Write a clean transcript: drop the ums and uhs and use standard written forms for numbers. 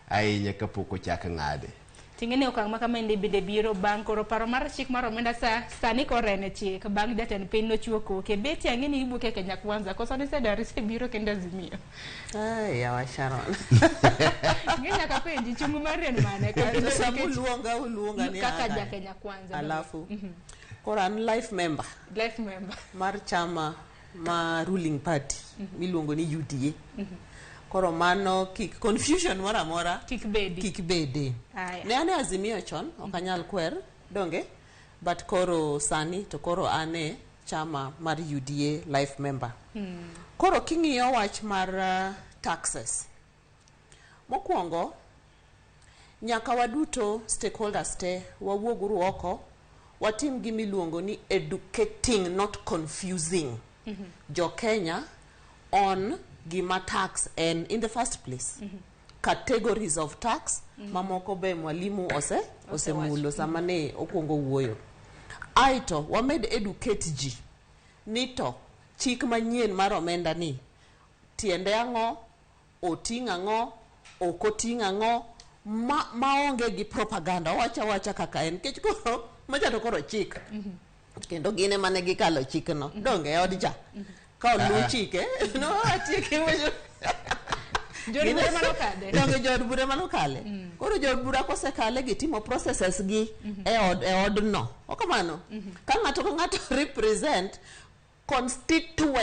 ahinya kapok ochak ng'ade. Ting'e ni okang' ma kamaendi bende biro bang' koro paro mar chik mar omenda sa sani koro en e chik bang' jatend piny nochiwo koke. Betty ang'e ni iwuok e Kenya Kwanza koso nisedar isebiro kendo Azimio. Ai, yawa Sharon. Ng'e nyaka penji chung' mari en mane? To sama uluonga uluonga ni kaka an ja Kenya Kwanza. Alafu koro an life member Life member. mar chama ma ruling party miluongo ni UDA. Koro mano kik confusion moro amora Kik bedi. kik bede. Aya. Ne an e Azimio chon, ok anyal kwer, donge? But koro sani to koro an e chama mar UDA life member. Koro king'iyo wach mar taxes, mokwongo nyaka waduto stakeholders te wawuoguru oko watim gimiluongo ni educating not confusing jo Kenya on gima tax en in the first place. Categories of tax mamoko be mwalimu ose osemulo sama ne okwongo wuoyo. Aeto wamed educate ji ni to chik manyien mar omenda ni tiende ang'o, oting' ang'o, ok oting' ang'o, ma maonge gi propaganda owacho awacha kaka en nikech koro macha to koro chik kendo gin ema ne gikalo chikno donge e od cha ka oluw chike no atieke wacho Jood bura manokadhe. donge jood bura manokale koro jood bura kosekale gitimo processes gi e od e odno okamano ka ng'ato ka ng'ato represent constituency.